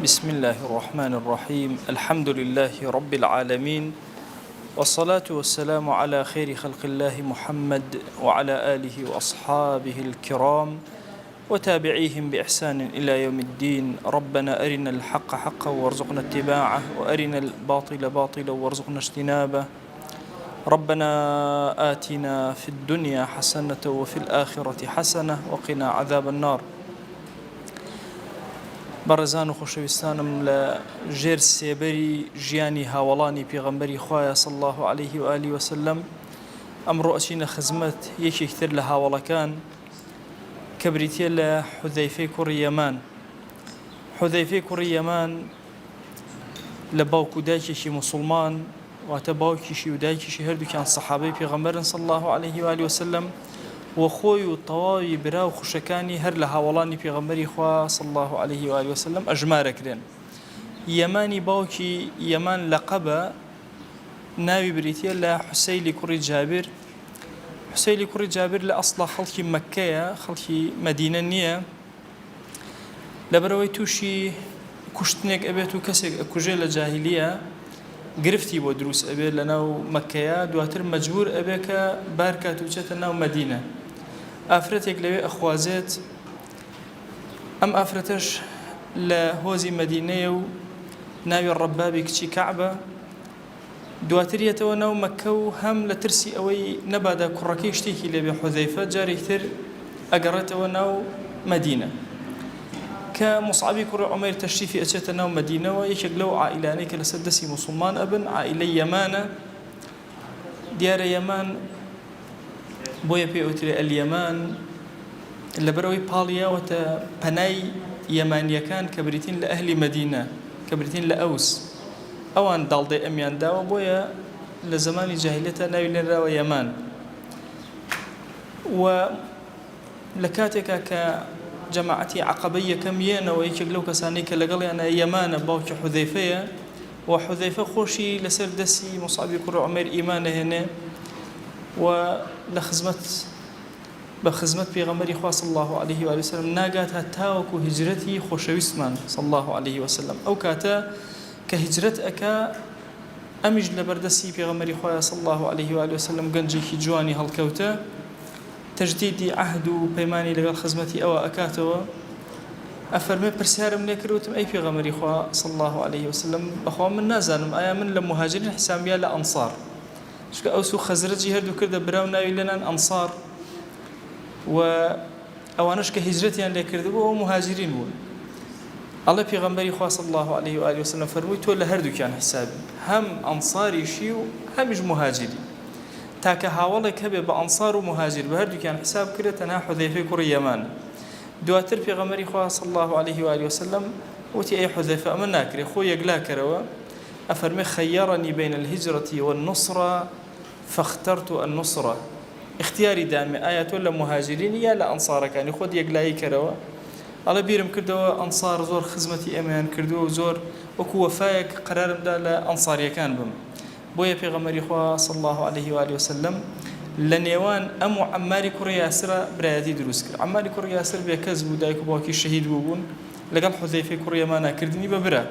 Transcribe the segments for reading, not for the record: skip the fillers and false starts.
بسم اللە الرحمن الرحیم الحمد للە رب العالمین والصلاة والسلام علی خیر خلق اللە محمد وعلی آله وأصحابه الكرام وتابعيهم بإحسان إلى يوم الدين ربنا أرنا الحق حقا وارزقنا اتباعه وأرنا الباطل باطلا وارزقنا اجتنابه ربنا آتنا في الدنيا حسنة وفي الآخرة حسنة وقنا عذاب النار بەڕێزان و خۆشەویستانم لە ژێر سێبەری ژیانی هاوەڵانی پێغەمبەری خوایە صلی اللە علیه و آله وسلم ئەمڕۆ ئەچینە خزمەت یەکێک تر لە هاوەڵەکان کە بریتیە لە حوزەیفەی کوڕی یەمان. حوزەیفەی کوڕی یەمان لە باوک و دایکێکی موسڵمان واتە باوکیشی و دایکیشی هەردووکیان سەحابەی پێغەمبەرن صلی الله علیه و آله وسلم و خۆی و تەواوی برا و خوشەکانی هەر لە هاوەڵانی پێغەمبەری خوا صلی الله علیه و آله وسلم ئەژمارەکرێن. یەمانی باوکی یەمان لەقەبە ناوی بریتیە لە حوسەیلی کوڕی جابر. حوسەیلی کوڕی جابر لە ئەسڵا خەڵکی مەککەیە، خەڵکی مەدینە نییە. لەبەرئەوەی تووشی کوشتنێک ئەبێت و کەسێک ئەکوژێ لە جاهیلیە گرفتی بۆ دروست ئەبێت لە ناو مەککەیە دواتر مەجبور ئەبێ کە بارکات و بچێتە ناو مەدینە ئافرەتێک لەوێ ئەخوازێت ئەم ئافرەتەش لە هۆزی مەدینەیە و ناوی ڕەبابی کچی کەعبە دواتر یەتەوە ناو مەککە و هەم لە ترسی ئەوەی نەبادا کوڕەکەی شتێکی لێ بێ حوزەیفە جارێکی تر ئەگەڕێتەوە ناو مەدینە. کە موسعەبی کوڕی عومەیر تەشریفی ئەچێتە ناو مەدینەوە یەکێک لەو عائیلانەی کە لەسەر دەستی موسڵمان ئەبن عائیلەی یەمانە دیارە یەمان بۆیە پێی ئەوترێ ئەلیەمان لەبەرئەوەی پاڵیاوەتە پەنای یەمانیەکان کە بریتین لە ئەهلی مەدینە کە بریتین لە ئەوس ئەوان داڵدەی ئەمیان داوە بۆیە لە زەمانی جاهیلیەتا ناوی لێنراوە یەمان و لە کاتێکا کە جەماعەتی عەقەبەی یەکەم یەنەوە یەکێک لەو کەسانەی کە لەگەڵیانە یەمانە باوکی حوزەیفەیە و حوزەیفە خۆشی لەسەر دەستی موسعەبی کوڕی عومەیر ئیمان ئەهێنێ و لە خزمەت بە خزمەت پێغەمبەری خوا صلی اللە علیه و آله وسلم ناگات هەتاوەکو هیجرەتی خۆشەویستمان صلی اللە علیه وسلم ئەو کاتە کە هیجرەت ئەکا ئەمیش لەبەردەستی پێغەمبەری خوایە صلی اللە علیه و آله وسلم گەنجێکی جوانی هەڵکەوتە تەجدیدی عەهد و پەیمانی لەگەڵ خزمەتی ئەوا ئەکاتەوە ئەفەرمێ پرسیارم لێ کرد وتم ئەی پێغەمبەری خوا صلی اللە علیه وسلم بەخوا من نازانم ئایا من لە موهاجرین حساب یا لە ئەنصار چونکە ئەوس و خەزرەجی هەردوو کردە برا و ناوی لێنان ئەنسار و ئەوانەش کە هیجرەتیان لێ کردبوو ئەوە موهاجرین بوون. ئەڵێ پێغەمبەری خوا صلی اللە علیه و آله وسلم فەرمووی تۆ لە هەردووکیان حسابی هەم ئەنساریشی و هەمیش موهاجری. تاکە هاوەڵێک هەبێ بە ئەنسار و موهاجر بە هەردووکیان حساب بکرێت تەنها حوزەیفەی کوڕی یەمانە. دواتر پێغەمبەری خوا صلی اللە علیه و آله وسلم وتی ئەی حوزەیفە ئەمە ناکرێ خۆ یەکلا کەرەوە ئەفەرمێ خیرنی بین الهجرە والنصرە فاخترت النصرە ئیختیاری دامێ ئایا تۆ لە موهاجرینی یا لە ئەنسارەکانی خۆت یەکلایی کەرەوە ئەڵێ بیرم کردەوە ئەنسار زۆر خزمەتی ئێمەیان کردووە و زۆر وەکو وەفایەک قەرارم دا لە ئەنساریەکان بم بۆیە پێغەمبەری خوا صلی اللە علیه و آله وسلم لە نێوان ئەم و عەمماری کوڕی یاسرا برایەتی دروست کرد عەمماری کوڕی یاسر بێکەس بوو دایک و باوکی شەهید بووبوون لەگەڵ حوزەیفەی کوڕی یەمانا کردنی بە برا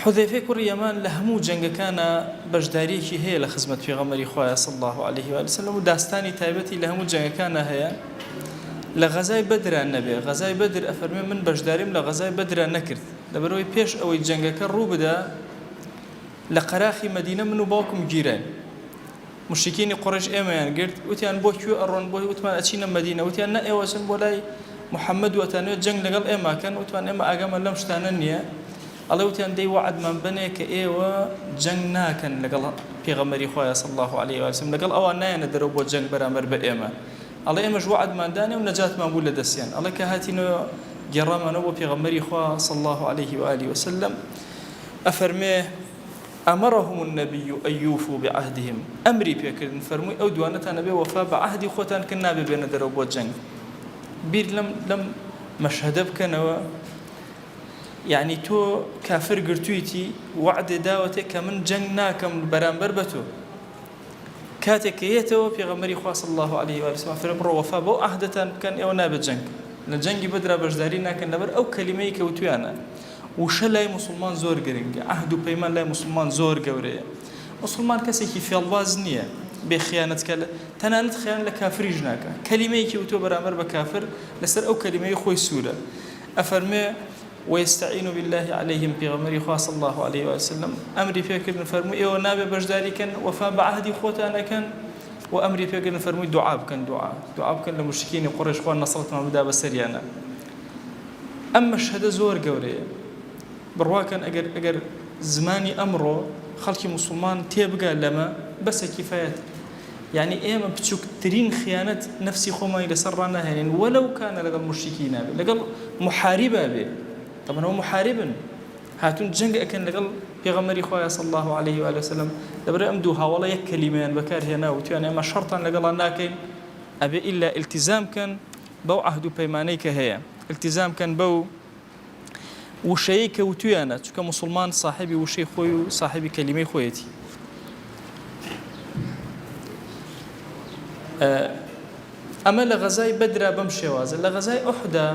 حوزەیفەی کوڕی یەمان لە هەموو جەنگەکانا بەشداریەکی هەیە لە خزمەت پێغەمبەری خوایە صلی اللە علیه و آله وسلم و داستانی تایبەتی لە هەموو جەنگەکانا هەیە لە غەزای بەدرا نەبێ غەزای بەدر ئەفەرمێ من بەشداریم لە غەزای بەدرا نەکرد لەبەرئەوەی پێش ئەوەی جەنگەکە ڕوو بدا لە قەراخی مەدینە من و باوکم گیراین موشریکینی قوڕەیش ئێمەیان گرت، وتیان بۆ کوێ ئەڕۆن؟ بۆ وتمان ئەچینە مەدینە، وتیان نە ئێوە ئەچن بۆ لای محمد و ئەتانەوێت جەنگ لەگەڵ ئێمە کەن، وتمان ئێمە ئاگامان لەم شتانە نییە، ئەڵێ وتیان دەی وەعدمان بەنێ کە ئێوە جەنگ ناکەن لەگەڵ پێغەمبەری خوایە صلی اللە علیه و سلم، لەگەڵ ئەوان نایەنە دەرەوە بۆ جەنگ بەرامبەر بە ئێمە، ئەڵێ ئێمەش وەعدمان دانێ و نەجاتمان بوو لە دەستیان، ئەڵێ کە هاتینەوە گێڕامانەوە بۆ پێغەمبەری خوا صلی اللە علیه و آله وسلم ئەفەرمێ، امرهم النبی ان یوفوا بعهدهم، ئەمری پێکردن فەرمووی ئەو دوانەتان ئەبێ وەفا بە عەهدی خۆتان بکەن نابێ بێنە دەرەوە بۆ جەنگ. بیر لەم لەم مەشهەدە بکەنەوە یەعنی تۆ کافر گرتوویتی وەعدێ داوەتێ کە من جەنگ ناکەم بەرامبەر بە تۆ کاتێک کە یەتەوە پێغەمبەری خوا صلی الله علیه و آله وسلم فەرمووی بڕۆ وەفا بەو عەهدەتان بکەن ئێوە نابێت جەنگ. لە جەنگی بەدرا بەشداری ناکەن لەبەر ئەو کەلیمەی کە وتویانە. وشە لای موسڵمان زۆر گرنگە، عەهد و پەیمان لای موسڵمان زۆر گەورەیە. موسڵمان کەسێکی فێڵباز نییە، بێ خیانەت کە تەنانەت خیانەت لە کافریش ناکا. کەلیمەیەکی وتووە بەرامبەر بە کافر لەسەر ئەو کەلیمەی خۆی سوورە. ئەفەرموێ، ویستعین باللە علیهم پێغەمبەری خوا صلی اللە علیه و سلم ئەمری پێکردن فەرمووی ئێوە نابێ بەشداری کەن وەفا بە عەهدی خۆتان ئەکەن و ئەمری پێکردن فەرمووی دوعا بکەن دوعا دوعا بکەن لە موشریکینی قوڕەیش خوا نەسرەتمان بدا بەسەریانا. ئەم مەشهەدە زۆر گەورەیە بڕواکەن ئەگەر ئەگەر زمانی ئەمڕۆ خەڵکی موسڵمان تێبگا لەمە بەسە کیفایەتە یعنی ئێمە بچووکترین خیانەت نەفسی خۆمانی لەسەر ڕاناهێنین وەلەو کانە لەگەڵ موشریکی نابێ لەگەڵ محاریبا بێ طبعا ئەو محاربن هاتون جەنگ ئەکەن لەگەڵ پێغەمبەری خوایە صلی الله علیه و آله وسلم لەبەر ئەم دوو هاوەڵە یەک کەلیمەیان بەکار هێنا وتیان ئێمە شەڕتان لەگەڵا ناکەین ئەبێ ئیلا ئیلتیزام کەن بەو عەهد و پەیمانەی کە هەیە ئیلتیزام کەن بەو وشەیەی کە وتویانە چونکە موسڵمان ساحێبی وشەی خۆی و ساحێبی کەلیمەی خۆیەتی. ئەمە لە غەزای بەدرا بەم شێوازە لە غەزای ئوحدا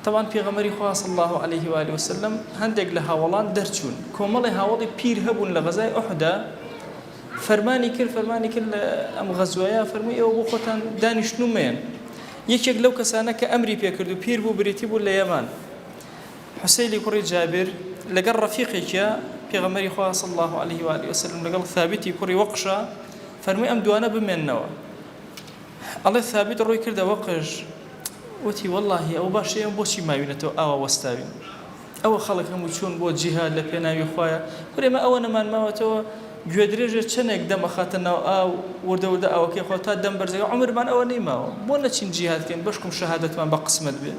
تەوان پێغەمبەری خوا صلی الله علیه و آله وسلم هەندێک لە هاوەڵان دەرچوون کۆمەڵی هاوەڵی پیر هەبوون لە غەزای ئوحدا فەرمانی کرد فەرمانی کرد لە ئەم غەزوەیە فەرمووی ئێوە بۆ خۆتان دانیشتن و مەیەن. یەکێک لەو کەسانە کە ئەمری پێکرد و پیر بوو بریتی بوو لە یەمان حوسەیلی کوڕی جابر لەگەڵ ڕەفیقێکیا پێغەمبەری خوا صلی الله علیه و آله وسلم لەگەڵ ثابتی کوڕی وەقشە فەرمووی ئەم دوانە بمێننەوە. ئەڵێ ثابت ڕووی کردە وەقش وتی وەڵڵاهی ئەوە باشە ئێمە بۆچی ماوینەتەوە ئاوا وەستاوین؟ ئەوە خەڵک هەموو چوون بۆ جیهاد لە پێناوی خوایە کورە ئێمە ئەوە نەمان ماوەتەوە گوێدرێژێ چەنێک دەم ئەخاتە ناو ئاو وردە وردە ئاوەکەی خوا تا دەم بەرزەکە عومرمان ئەوە نەیماوە بۆ نەچین جیهاد کەین بەشکم شەهادەتمان بە قسمەت بێ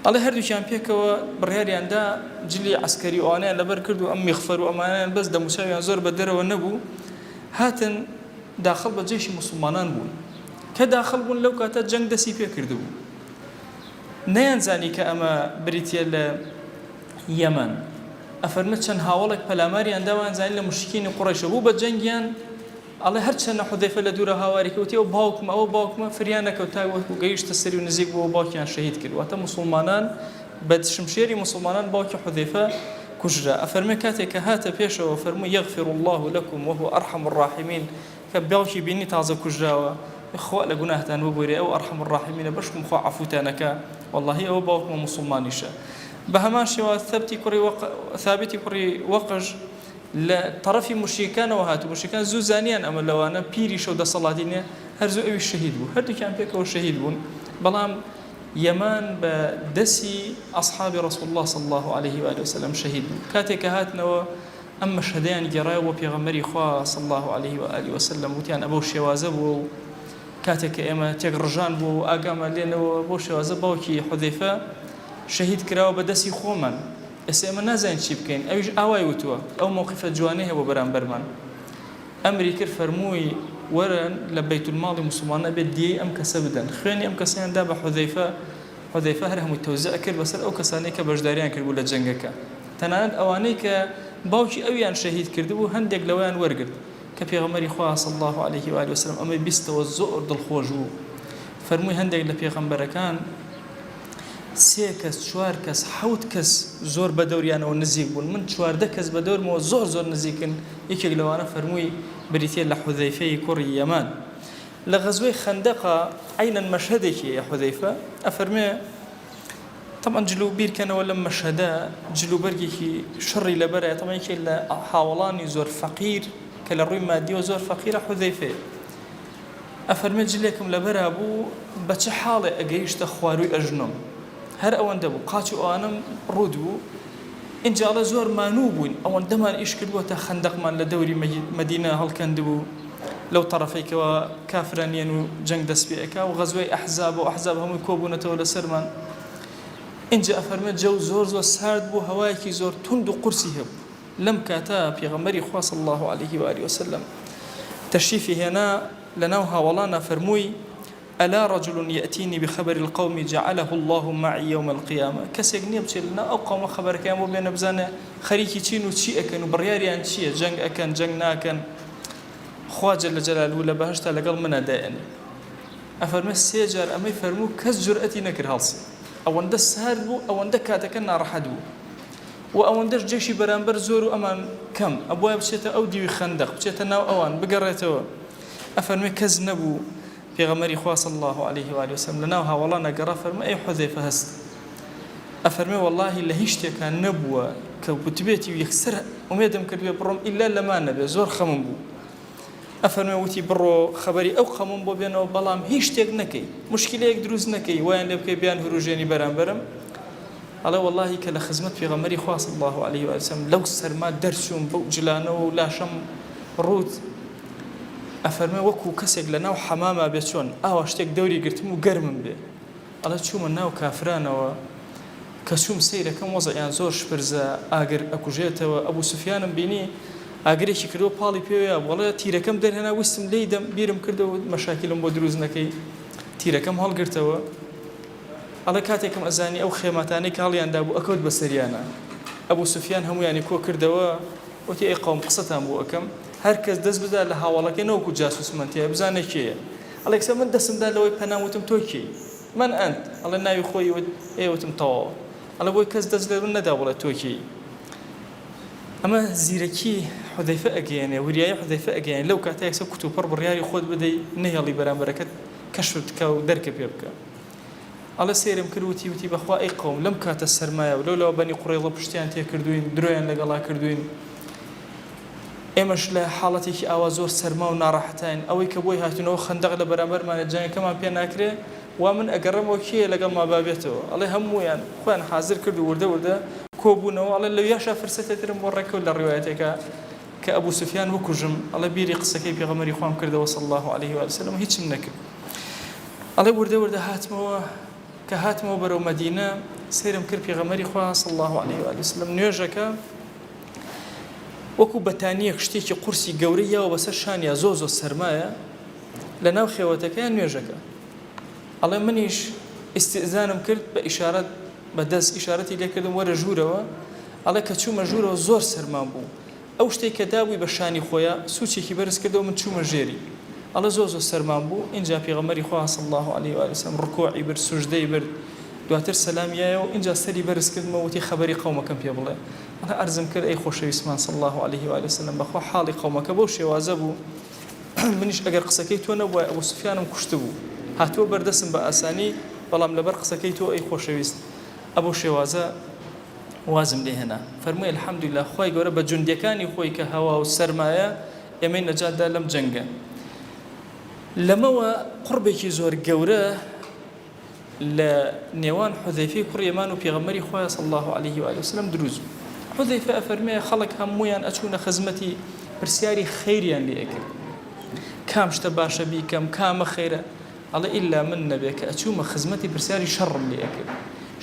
ئەڵێ هەردووکیان پێکەوە بڕیاریان دا جلی عەسکەری و ئەوانەیان لەبەر کرد و ئەم میغفەر و ئەمانەیان بەس دەموچاویان زۆر بە دەرەوە نەبوو هاتن داخڵ بە جەیشی موسڵمانان بوون کە داخڵ بوون لەو کاتە جەنگ دەسی پێ کردبوو نەیانزانی کە ئەمە بریتیە لە یەمەن. ئەفەرمێ چەند هاوەڵێک پەلاماریان دا وایانزانی لە موشریکینی قوڕەیشە بوو بە جەنگیان، ئەڵێ هەرچەندە حوزەیفە لە دوورە هاواری کرد وتی ئەوە باوکمە ئەوە باوکمە فریا نەکەوت تا وەکو گەیشتە سەری و نزیک بووەوە باوکیان شەهید کرد واتە موسوڵمانان بە شمشێری موسوڵمانان باوکی حوزەیفە کوژرا. ئەفەرمێ کاتێک کە هاتە پێشەوە فەرمووی یغفر اللە لکم وهو ارحم الراحمین کە باوکی بینی تازە کوژراوە خوا لە گوناهتان ببورێ ئەو ارحم الراحمینە بەشکم خوا عەفوتان ئەکا وەڵاهی ئەوە باوکمە موسوڵمانیشە بە هەمان شێواز ثەبتی کوڕی وەق ثابتی کوڕی وەقش لە تەڕەفی موشریکانەوە هات و موشریکان زوو زانیان ئەمە لەوانە پیریشە و دەسەڵاتی نیە هەر زوو ئەویش شەهید بوو هەردووکیان پێکەوە شەهید بوون بەڵام یەمان بە دەسی ئەصحابی رسول الله صلی الله علیه و آله وسلم شەهید بوو کاتێک کە هاتنەوە ئەم مەشهەدەیان گێڕایەوە بۆ پێغەمبەری خوا صلی اللە علیه و آله و سلم وتیان ئەبەو شێوازە بووە و کاتێک کە ئێمە تێک ڕژان بووە و ئاگامان لێ نەوە بەو شێوازە باوکی حوذەیفە شەهید کراوە بە دەستی خۆمان ئێستا ئێمە نازانین چی بکەین ئەویش ئاوای وتووە ئەو مەوقیفە جوانەی هەبوو بەرامبەرمان ئەمری کرد فەرمووی وەرن لە بەیت الماڵی موسڵمانان ئەبێت دیەی ئەم کەسە بدەن خوێنی ئەم کەسەیان دا بە حوذەیفە حوذەیفە هەر هەمووی تەوزیع کرد بەسەر ئەو کەسانەی کە بەشداریان کردبوو لە جەنگەکە، تەنانەت ئەوانەی کە باوکی ئەویان شەهید کردبوو هەندێک لەوەیان وەرگرت، کە پێغەمبەری خوا صلی اللە علیه و آله وسلم ئەمەی بیستەوە زۆر دڵخۆش بوو، فەرمووی هەندێک لە پێغەمبەرەکان سێ کەس چوار کەس حەوت کەس زۆر بە دەوریانەوە نزیک بوون، من 14 کەس بە دەورمەوە زۆر زۆر نزیکن، یەکێک لەوانە فەرمووی بریتیە لە حوذەیفەی کوڕی یەمان. لە غەزوەی خەندەقا عەینەن مەشهەدێکی هەیە حوزەیفە ئەفەرموێ تەبعەن جل و بیرکەنەوە لەم مەشهەدە جل و بەرگێکی شڕی لەبەرە تەبعەن یەکێک لە هاوەڵانی زۆر فەقیر کە لە ڕووی مادیەوە زۆر فەقیرە حوزەیفەیە ئەفەرمێ جلێکم لەبەرا بوو بە چ حاڵێ ئەگەیشتە خوارووی ئەژنۆم هەر ئەوەندە بوو قاچ و ئەوانەم ڕووت بوو ئینجا ئەڵێ زۆر مانوو بووین ئەوەندەمان ئیش کردووە تا خەندەقمان لە دەوری مەدینە هەڵکەندبوو لەو تەڕەفەی کەوا کافران یەن و جەنگ دەست پێ ئەکا و غەزوەی ئەحزاب و ئەحزاب هەمووی کۆبوونەتەوە لەسەرمان ئینجا ئەفەرمێ جەو زۆر زۆر سارد بوو هەوایەکی زۆر توند و قورسی هەبوو لەم کاتە پێغەمبەری خوا صلی الله علیه و آله وسلم تەشریفی هێنا لەناو هاوەڵانا فەرمووی الا رجل یاتینی بخبر القوم جعله اللە معی یوم القیامە، کەسێک نیە بچێت لەناو ئەو قەومە خەبەرەکەیان بۆ بێنە بزانێ خەریکی چین و چی ئەکەن و بڕیاریان چیە، جەنگ ئەکەن جەنگ ناکەن، خوا جل جلالە لە بەهەشتا لەگەڵ منا دایئەنێ. ئەفەرمێ سێ جار ئەمەی فەرموو کەس جورئەتی نەکرد هەڵسێ ئەوەندە سارد بوو ئەوەندە کاتەکە ناڕەحەت بوو و ئەوەندەش جەیشی بەرامبەر زۆر و ئەمان کەم ئەبوایە بچێتە ئەو دیوی خەندەق بچێتە ناو ئەوان بگەڕێتەوە ئەفەرمێ کەس نەبوو پێغەمبەری خوا صلی اللە علیه و آله وسلم لەناو هاوەڵانا گەڕا فەرمووی ئەی حوزەیفە هەست ئەفەرمێ وەڵاهی لە هیچ شتێکا نەبووە کە وتبێتی و یەکسەر ئومێدم کردبێ بڕۆم ئیلا لەما نەبێ زۆر خەمم بوو ئەفەرمێ وتی بڕۆ خەبەری ئەو قەومەم بۆ بێنەوە بەڵام هیچ شتێک نەکەی مشکلەیەک دروست نەکەی وایان لێ بکەی بیان هروژێنی بەرامبەرم ئەڵێ وەڵاهی کە لە خزمەت پێغەمبەری خوا صلی الله علیه و سلم لەو سەرما دەرچووم بەو جلانەوە و لاشەم ڕووت ئەفەرمێ وەکو کەسێک لە ناو حەماما بێ چۆن ئاوا شتێک دەوری گرتم و گەرمم بێ ئەڵێ چوومە ناو کافرانەوە کە چووم سەیرەکەم وەزعیان زۆر شپرزە ئاگر ئەکوژێتەوە ئەبو سوفیانم بینی ئاگرێکی کردەوە پاڵی پێوەیا بوو ئەڵێ تیرەکەم دەرهێنا ویستم لێی دەم بیرم کردەوە وت مەشاکیلم بۆ دروست نەکەی تیرەکەم هەڵگرتەوە ئەڵێ کاتێکم ئەزانی ئەو خێماتانەی کە هەڵیان دابوو ئەکەوت بەسەریانا ئەبو سوفیان هەموویانی کۆ کردەوە وتی ئەی قەوم قسەتان بۆ ئەکەم هەر کەس دەست بدا لە هاوەڵەکەی نەوەکو جاسوسمان تیایە بزانێ کێیە ئەڵێ کچە من دەستم دا لەوەی پەنام وتم تۆ کێی من انت ئەڵێ ناوی خۆی وت ئێ وتم تەواوە ئەڵێ بۆی کەس دەست لە من نەدا بڵێ تۆ کێی ئەمە زیرەکی حودەیفە ئەگەیەنێ وریایی حودەیفە ئەگەیەنێ لەو کاتە یەکسەر کوتوپڕ بڕیاری خۆت بدەی نەهێڵی بەرامبەرەکەت کەشفت بکا و دەرکە پێ بکا ئەڵێ سەیرم کرد وتی وتی بەخوا ئەی قەوم لەم کاتە سەرمایە و لەولاوە بەنی قوڕەیڵە پشتیان تێ کردووین درۆیان لەگەڵا کردووین ئێمەش لە حاڵەتێکی ئاوا زۆر سەرما و ناڕەحەتاین، ئەوەی کە بۆی هاتوینەوە خەندەق لە بەرامبەرمانە جەنگەکەمان پێ ناکرێ، وا من ئەگەڕێمەوە کێیە لەگەڵما با بێتەوە، ئەڵێ هەموویان خۆیان حازر کرد و وردە وردە کۆ بوونەوە، ئەڵێ لەویاشا فرسەتێ ترم بۆ ڕێکەوت لە ڕیوایەتێکا کە ئەبو سوفیان بکوژم، ئەڵێ بیری قسەکەی پێغەمبەری خوام کردەوە صلی اللە علیه و آله وسلم و هیچم نەکرد. ئەڵێ وردە وردە هاتمەوە کە هاتمەوە بەرەو مەدینە سەیرم کرد پێغەمبەری خوا صلی اللە علیه و آله وسلم نوێژەکە وەکو بەتانیەک شتێکی قورسی گەورەی یاوە بەسەر شانیا زۆر زۆر سەرمایە لە ناو خێوەتەکەیان نوێژەکە ئەڵێ منیش ئیستئزانم کرد بە ئیشارەت بە دەست ئیشارەتی لێکردم وەرە ژوورەوە ئەڵێ کە چوومە ژوورەوە زۆر سەرمان بوو ئەو شتەی کە دابووی بە شانی خۆیا سوچێکی بەرز کردەوە من چوومە ژێری ئەڵێ زۆر زۆر سەرمان بوو ئینجا پێغەمبەری خوا صلی اللە علیه و آله وسلم ڕکوعی برد سوجدەی برد دواتر سەلام یایەوە ئینجا سەری بەرز کردمەوە وتی خەبەری قەومەکەم پێ بڵێ ئەڵێ عەرزم کرد ئەی خۆشەویستمان صلی اللە علیه و آله وسلم بەخوا حاڵی قەومەکە بەو شێوازە بوو منیش ئەگەر قسەکەی تۆ نەبوایە ئەبو سوفیانم کوشتبوو هاتووە بەردەستم بە ئاسانی بەڵام لەبەر قسەکەی تۆ ئەی خۆشەویست ئەبەو شێوازە وازم لێ هێنا فەرمووی الحمدللە خوای گەورە بە جوندیەکانی خۆی کە هەوا و سەرمایە ئێمەی نەجات دا لەم جەنگە لەمەوە قوڕبێکی زۆر گەورە لە نێوان حوزەیفەی کوڕی یەمان و پێغەمبەری خوایە صلی الله علیه و آله وسلم دروست بوو حوزەیفە ئەفەرمێ خەڵک هەموویان ئەچوونە خزمەتی پرسیاری خەیریان لێ ئەکرد کام شتە باشە بیکەم کامە خەیرە ئەڵێ ئیلا من نەبێ کە ئەچوومە خزمەتی پرسیاری شەڕم لێ ئەکرد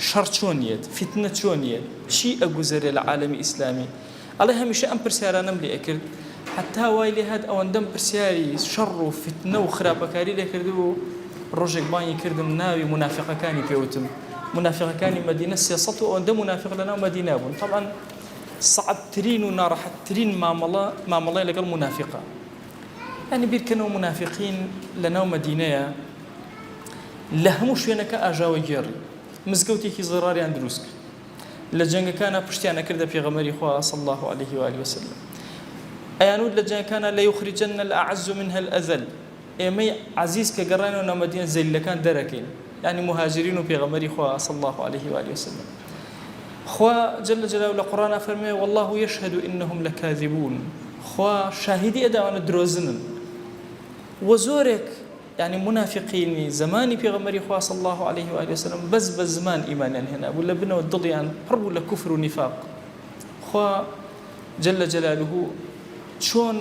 شەڕ چۆن یەت فیتنە چۆن یەت چی ئەگوزەرێ لە عالەمی ئیسلامی ئەڵێ هەمیشە ئەم پرسیارانەم لێ ئەکرد حەتا وای لێ هات ئەوەندەم پرسیاری شەڕ و فیتنە و خراپەکاری لێ کردبوو ڕۆژێک بانگی کردم ناوی مونافیقەکانی پێ وتم مونافیقەکانی مەدینە 300 و ئەوەندە مونافیق لەناو مەدینە بوون تەبعەن سەعبترین و ناڕەحەتترین مامەڵە مامەڵەیە لەگەڵ مونافیقە یانی بیرکەنەوە مونافیقین لەناو مەدینەیە لە هەموو شوێنەکە ئاژاوەگێڕی مزگەوتێکی زڕاریان دروست کرد لە جەنگەکانا پشتیان ئەکردە پێغەمبەری خوا صلی اللە علیه و آله وسلم ئەیانوت لە جەنگەکانا لەیخرجن الاعز منها الاذل ئێمەی عەزیز کە گەڕاینەوە ناو مەدینە زەلیلەکان دەرەکەین یعنی مهاجرین و پێغەمبەری خوا صلی اللە علیه و آله وسلم خوا جل جلاله لە قورئانا فەرموێ والله یشهد انهم لکاذبون خوا شاهیدی ئەدا ئەوانە درۆزنن و زۆرێک یانی مونافیقینی زەمانی پێغەمبەری خوا صلی اللە علیه و آله وسلم بەس بە زمان ئیمانیان هێنابوو لە بنەوە دڵیان پڕ بوو لە کوفر و نیفاق خوا جل جلاله چۆن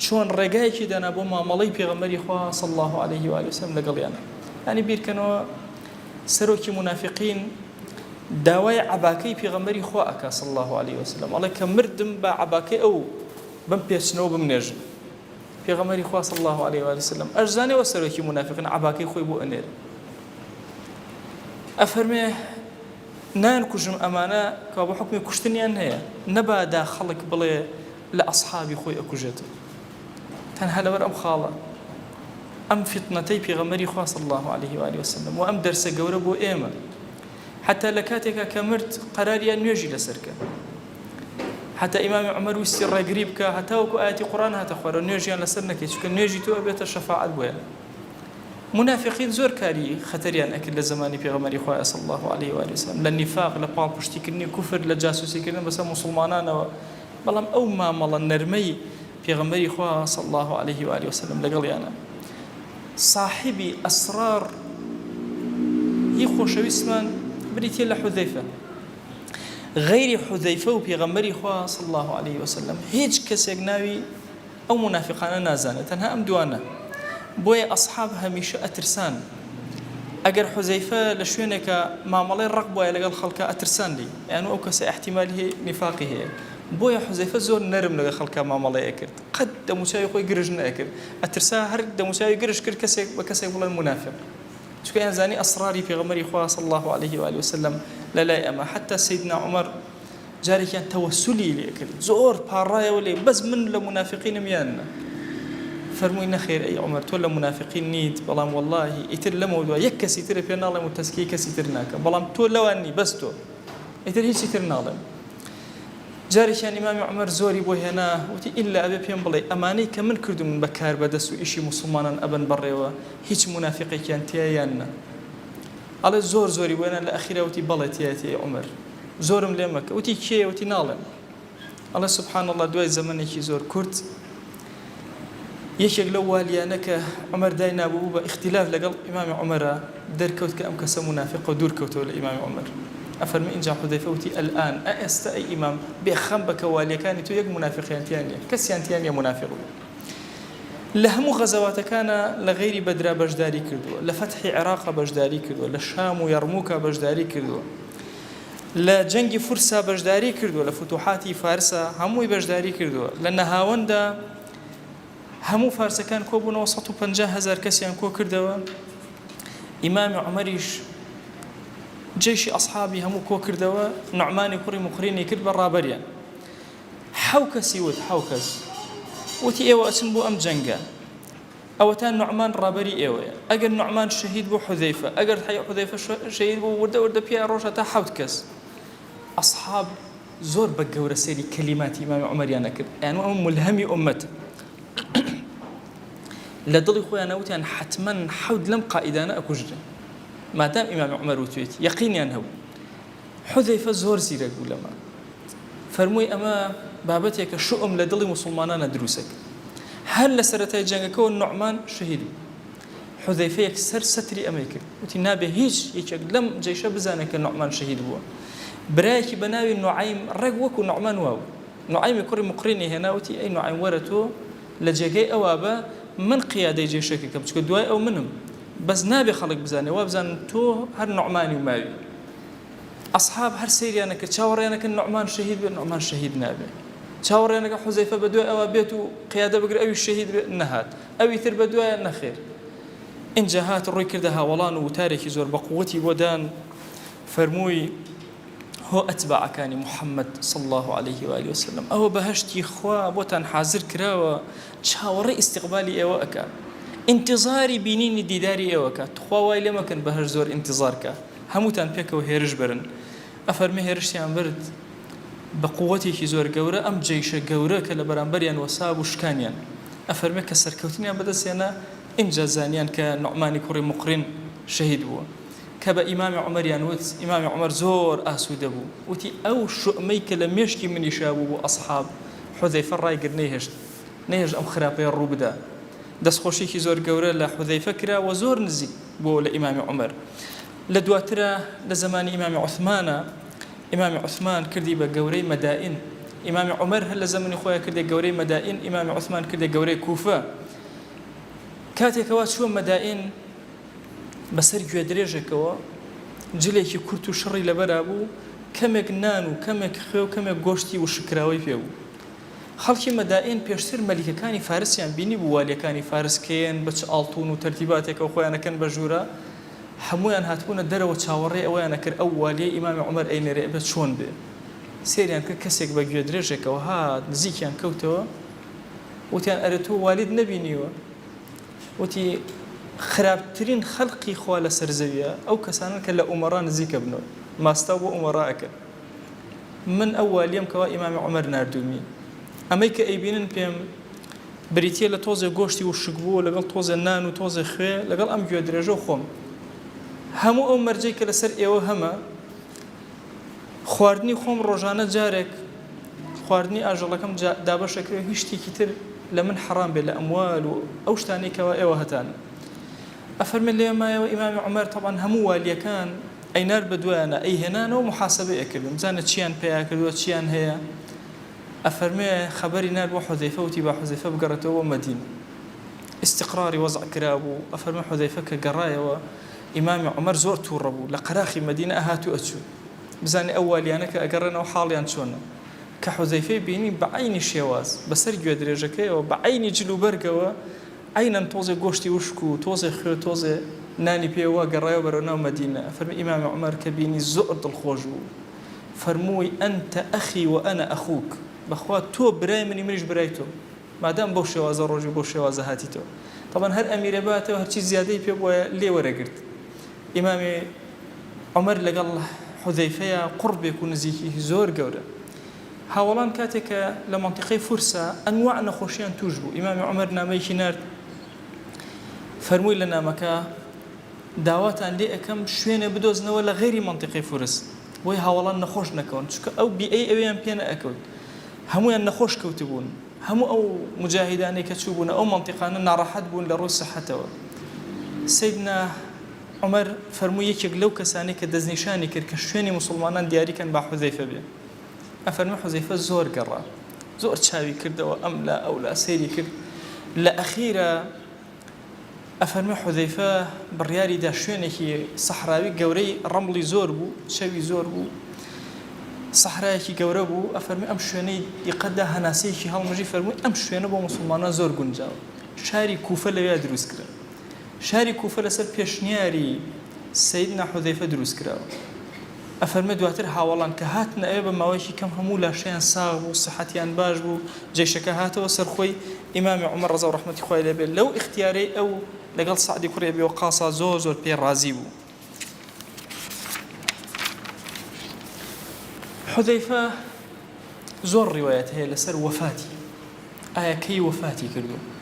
چۆن ڕێگایەکی دانا بۆ مامەڵەی پێغەمبەری خوا صلی اللە علیه و آله وسلم لەگەڵیان یانی بیرکەنەوە سەرۆکی مونافیقین داوای عەباکەی پێغەمبەری خوا ئەکا صلی اللە علیه وسلم ئەڵێ کە مردم با عەباکەی ئەو بم پێچنەوە بمنێژن پێغەمبەری خوا صلی اللە علیه و آله وسلم ئەشزانێ وە سەرۆکی مونافقین عەباکەی خۆی بۆ ئەنێرێ ئەفەرمێ نان کوژم ئەمانە کە بە حکمی کوشتنیان هەیە نەبادا خەڵک بڵێ لە ئەسحابی خۆی ئەکوژێت تەنها لەبەر ئەم خاڵە. ئەم فیتنەتەی پێغەمبەری خوا صلی اللە علیه و آله وسلم و ئەم دەرسە گەورە بۆ ئێمە حتا لە کاتێکا کە مرد قەراریان نوێژی لەسەر کەن حتا ئیمامی عومەر ویستی ڕێگری بکە هەتاوەکو ئاەتی قورآن هاتە خوارەوە نوێژیان لەسەر نەکەی چونکە نوێژی تۆ ئەبێتە شەفاعەت بۆیان مونافقین زۆر کاری خەتەریان ئەکرد لە زەمانی پێغەمبەری خوایە صلی اللە علیه و آله وسلم لە نیفاق لە پاڵپشتیکردنی کوفر لە جاسوسیکردن بەسەر موسڵمانانەوە بەڵام ئەو مامەڵە نەرمەی پێغەمبەری خوا صلی اللە علیه و آله وسلم لەگەڵیانە صاحبی ئەسرار ی خۆشەویستمان بریتیە لە حوذەیفە غەیری حوذەیفە و پێغەمبەری خوا صلی اللە علیه وسلم هیچ کەسێک ناوی ئەو مونافیقانە نازانێت تەنها ئەم دوانە بۆیە ئەسحاب هەمیشە ئەترسان ئەگەر حوزەیفە لە شوێنێکە مامەڵەی ڕەق بوایە لەگەڵ خەڵکا ئەترسان لێی یان ئەو کەسە ئیحتیمالی هەیە نیفاقی هەیە بۆیە حوزەیفە زۆر نەرم لەگەڵ خەڵکا مامەڵەی ئەکرد قەت دەموچاوی خۆی گرژ نەئەکرد ئەترسا هەر دەموچاوی گرژ کرد کەسێک بە کەسێک بڵێن مونافیق چونکە ئەیانزانی ئەسراری پێغەمبەری خوا صلی اللە علیه و آله وسلم لەلای ئەمە حتی سیدنا عومەر جارێکیان تەوەسولی لێ کرد زۆر پاڕایەوە لێ بەس من لە مونافقینم یان نا فەرمووی نەخێر ئەی عومەر تۆ لە مونافقین نیت بەڵام وەڵاهی ئیتر لەمەو دوا یەک کەسی ترت پێ ناڵێم و تەزکیەی کەسی تر ناکەم بەڵام تۆ لەوان نی بەس تۆ ئیتر هیچی تر ناڵێم جارێکیان ئیمامی عومەر زۆری بۆ هێنا وتی ئیلا ئەبێ پێم بڵێ ئەمانەی کە من کردومن بە کاربەدەست و ئیشی موسڵمانان ئەبەن بەڕێوە هیچ مونافقێکیان تیایە یان نا ئەڵێ زۆر زۆری بۆ هێنا لە ئەخیرا وتی بەڵێ تیایەتی ئەی عومەر زۆرم لێ مەکە وتی کێیە وتی ناڵێم ئەڵێ سبحان اللە دوای زەمەنێکی زۆر کورت یەکێک لەو والیانە کە عومەر داینابوو بوو بە ئیختیلاف لەگەڵ ئیمامی عومەرە دەرکەوت کە ئەم کەسە مونافقە و دوور کەوتەوە لە ئیمامی عومەر ئەفەرمێ ئینجا حوزەیفە وتی الآن ئە ئێستا ئەی ئیمام بێ خەم بە کە والیەکانی تۆ یەک مونافقیان تیا نییە کەسیان تیا نییە مونافق بێ لە هەموو غەزەواتەکانا لە غەیری بەدرا بەشداری کردووە، لە فەتحی عێراقا بەشداری کردووە، لە شام و یەڕموکا بەشداری کردووە، لە جەنگی فورسا بەشداری کردووە، لە فتوحاتی فارسا هەمووی بەشداری کردووە، لە نەهاوەندا هەموو فارسەکان کۆبوونەوە 150 هەزار کەسیان کۆ کردەوە، ئیمامی عومەریش جەیشی ئەسحابی هەموو کۆ کردەوە، نوعمانی کوڕی موقرینی کرد بە ڕابەریان. حەو کەسی وت، حەو کەس، وتی ئێوە ئەچن بۆ ئەم جەنگە، ئەوەتا نوعمان ڕابەری ئێوەیە، ئەگەر نوعمان شەهید بوو حوزەیفە، ئەگەر حوزەیفە شەهید بوو وردە وردە پیا ڕۆژ هەتا حەوت کەس. ئەسحاب زۆر بە گەورە سەیری کەلیماتی ئیمامی عومەریان ئەکرد، ئەیان وت ئەمە مولهەمی ئوممەتە. لە دڵی خۆیانا وتیان حەتمەن حەوت لەم قائیدانە ئەکوژرێن، مادام ئیمامی عومەر وتوێتی، یەقینیان هەبوو. حوزەیفە زۆر زیرەک بوو لەمە. فەرمووی ئەمە بابەتێکە شوئم لە دڵی موسڵمانانە دروسەکرد. هەر لە سەرەتای جەنگەکەوە نوعمان شەهید بوو. حوزەیفە یەکسەر سەتری ئەمەی کرد. وتی نابێ هیچ یەکێک لەم جەیشە بزانێت کە نوعمان شەهید بووە. برایەکی بە ناوی نوعەیم ڕێک وەکو نوعمان وابوو. نوعەیمی کوڕی موقرینی هێنا وتی ئەی نوعەیم وەرە تۆ لە جێگەی ئەوا بە من قیادەی جەیشەکە کەم چونکە دوای ئەو منم. بەس نابێ خەڵک بزانێ وابزانن تۆ هەر نوعمانی و ماوی. ئەسحاب هەر سەیریان ئەکرد چاوەڕێیان ئەکرد نوعمان شەهید بێت نوعمان شەهید نابێ چاوەڕێیان ئەکرد حوزەیفە بە دوای ئەوە بێت و قیادە بگرێ ئەویش شەهید بێت نەهات ئەوی تر بە دوایە نەخێر ئینجا هات ڕووی کردە هاوەڵان و وتارێکی زۆر بە قووەتی بۆ دان فەرمووی هۆ ئەتباعەکانی محەممەد صلی الله علیه و آله وسلم ئەوە بەهەشتی خوا بۆتان حازر کراوە چاوەڕێی ئیستیقبالی ئێوە ئەکا ئینتیزاری بینینی دیداری ئێوە کات تخوا وای لێ مەکەن بەهەشت زۆر ئینتیزار کا هەمووتان پێکەوە هێرش بەرن. ئەفەرمێ هێرشیان برد بە قووەتێکی زۆر گەورە ئەم جەیشە گەورە کە لە بەرامبەریان وەسابوو شکانیان. ئەفەرمێ کە سەرکەوتنیان بەدەست هێنا ئینجا زانیان کە نوعمانی کوڕی موقرین شەهید بووە. کە بە ئیمامی عومەریان وت ئیمامی عومەر زۆر ئاسوودە بوو وتی ئەو شوئمەی کە لە مێشکی منیشا بوو بۆ ئەسحاب حوزەیفە ڕایگرت نەیهێشت نەیهێشت ئەم خراپەیە ڕوو بدا. دەستخۆشیەکی زۆر گەورە لە حوزەیفە کرا و زۆر نزیک بووەوە لە ئیمامی عومەر. لە دواترا لە زەمانی ئیمامی عوسمانا ئیمامی عوسمان کردی بە گەورەی مەدائین. ئیمامی عومەر هەر لە زەمەنی خۆیا کردی گەورەی مەدائین، ئیمامی عوسمان کردی گەورەی کوفە. کاتێک کەوا چووە مەدائین بەسەر گوێدرێژێکەوە جلێکی کورت و شڕی لەبەرا بوو، کەمێک نان و کەمێک خوێ و کەمێک گۆشتی وشککراوەی پێ بوو. خەڵکی مەدائین پێشتر مەلیکەکانی فارسیان بینیبوو والیەکانی فارس کێن بە چ ئاڵتون و تەرتیباتێکەوە خۆیان ئەکەن بە ژوورا هەموویان هاتبوونە دەرەوە چاوەڕێی ئەوەیان ئەکرد ئەو والیەی ئیمامی عومەر ئەینێرێ ئەبێ چۆن بێ سەیریان کرد کەسێک بە گوێدرێژێکەوە هات نزیکیان کەوتەوە وتیان ئەرێ تۆ والیت نەبینیوە؟ وتی خراپترین خەلقی خوا لەسەر زەویە ئەو کەسانەن کە لە ئومەڕا نزیکە بنەوە ماستاو بۆ ئومەڕا ئەکەن من ئەو والیەم کەوا ئیمامی عومەر ناردوومی ئەمەی کە ئەیبینن پێم بریتیە لە تۆزێ گۆشتی وشک بوو لەگەڵ تۆزێ نان و تۆزێ خوێ لەگەڵ ئەم گوێ درێژە و خۆم هەموو ئەو مەرجەی کە لەسەر ئێوە هەمە خواردنی خۆم ڕۆژانە جارێک خواردنی ئاژەڵەکەم دابەش ئەکرێ هیچ شتێکی تر لە من حەڕام بێ لە ئەموال و ئەو شتانەی کەوا ئێوە هەتانە. ئەفەرمێ لێ مایەوە ئیمامی عومەر تەبعەن هەموو والیەکان ئەینارد بە دوایانا ئەیهێنانەوە موحاسەبەی ئەکردن بزانە چیان پەیا کردووە چیان هەیە ئەفەرمێ خەبەری نارد بۆ حوزەیفە وتی با حوزەیفە بگەڕێتەوە بۆ مەدینە ئیستقراری وەزع کرابوو ئەفەرمێ حوزەیفە کە گەڕایەوە ئیمامی عومەر زۆر توڕە بوو لە قەراخی مەدینە ئەهات و ئەچوو بزانێ ئەو والیانە کە ئەگەڕێنەوە حاڵیان چۆنە. کە حوزەیفەی بینی بە عەینی شێواز، بەسەر گوێدرێژەکەیەوە، بە عەینی جل و بەرگەوە، عەینەن تۆزێ گۆشتی وشک و تۆزێ خوێ و تۆزێ نانی پێوە گەڕایەوە بەرەو ناو مەدینە. فەرمووی ئیمامی عومەر کە بینی زۆر دڵخۆش بوو. فەرمووی، انت اخی و انا اخوک، بەخوا تۆ برای منی منیش برای تۆم. مادام بەو شێوازە ڕۆژی و بەو شێوازە هاتیتەوە. تەبعەن هەر ئەمیرێ باتەوە هەرچی زیادەی پێ بوایە لێ وەرەگرت. ئیمامی عومەر لەگەڵ حوزەیفەیا قوڕبێک و نزیکیی زۆر گەورە. هاوەڵان کاتێک کە لە مەنتیقەی فورسا ئەنواع نەخۆشیان تووش بوو، ئیمامی عومەر نامەیەکی نارد فەرمووی لە نامەکە داواتان لێ ئەکەم شوێنێ بدۆزنەوە لە غەیری مەنتیقەی فورس بۆی هاوەڵان نەخۆش نەکەون چونکە ئەو بیئەی ئەوێیان پێ نەئەکەوت هەموویان نەخۆش کەوتبوون. هەموو ئەو موجاهیدانەی کە چووبوونە ئەو مەنتیقانە ناڕەحەت بوون لە ڕووی سحەتەوە. سەیدنا عومەر فەرمووی یەکێک لەو کەسانەی کە دەستنیشانی کرد کە شوێنی موسڵمانان دیاری کەن با حوزەیفە بێ. ئەفەرموێ حوزەیفە زۆر گەڕا، زۆر چاوی کردەوە ئەم لا ئەو لا سەیری کرد، لە ئەخیرا ئەفەرموێ حوزەیفە بڕیاری دا شوێنێکی سەحراوی گەورەی ڕەمڵی زۆر بوو چەوی زۆر بوو سەحرایەکی گەورە بوو ئەفەرموێ ئەم شوێنەی دیقەت دا هەناسەیەکی هەڵمژی فەرمووی ئەم شوێنە بۆ موسڵمانان زۆر گونجاوە شاری کوفە لەوێ دروست کرا شاری کوفە لەسەر پێشنیاری سەیدنا حوزەیفە دروست کراوە. ئەفەرمێ دواتر هاوەڵان کە هاتنە ئەوێ بە ماوەیەکی کەم هەموو لاشەیان ساغ بوو، سحەتیان باش بوو، جەیشەکە هاتەوە سەر خۆی، ئیمامی عومەر ڕەزا و ڕەحمەتی خوای لێ بێ لەو ئیختیارەی ئەو لەگەڵ سەعدی کوڕی ئەبی وەقاصا زۆر زۆر پێی ڕازی بوو. حوزەیفە زۆر ڕیوایەت هەیە لەسەر وەفاتی. ئایا کەی وەفاتی کردووە؟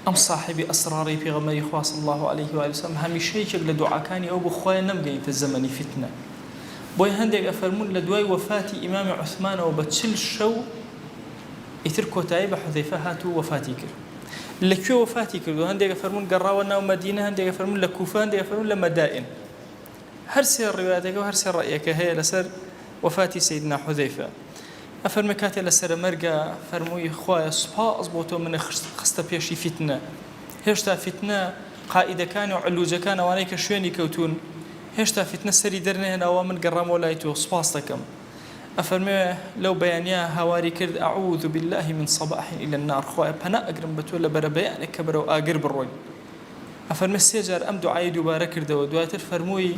ئەم ساحێبی ئەسڕاڕەی پێغەمبەری خوا صلی اللە علیه و آله وسلم هەمیشە یەکێک لە دوعاکانی ئەو بوو خوایە نەمگەینتە زەمەنی فیتنە بۆیە هەندێک ئەفەرموون لە دوای وەفاتی ئیمامی عوسمانەوە بە چل شەو ئیتر کۆتایی بە حوزەیفە هات و وەفاتی کرد لە کوێ وەفاتی کردو هەندێک ئەفەرموون گەڕاوە ناو مەدینە هەندێک ئەفەرموون لە کوفە هەندێک ئەفەرموون لە مەدائن هەر سێ ڕیوایەتەکە و هەر سێ ڕەئیەکە هەیە لەسەر وەفاتی سەیدنا حوزەیفە. ئەفەرمێ کاتێ لە سەرەمەرگا فەرمووی خوایە سوپاس بۆ تۆ منت خستە پێشی فیتنە هێشتا فیتنە قائیدەکان و علوجەکان ئەوانەی کە شوێنی کەوتوون هێشتا فیتنە سەری دەرنەهێناوە من گەڕامەوە لای تۆ سوپاست دەکەم ئەفەرمێ لەو بەیانیا هاواری کرد اعوذ باللە من صباح الی النار خوایە پەنا ئەگرم بە تۆ لە بەرەبەیانێک کە بەرەو ئاگر بڕۆین ئەفەرمێ سێ جار ئەم دوعای دووبارە کردەوە دواتر فەرمووی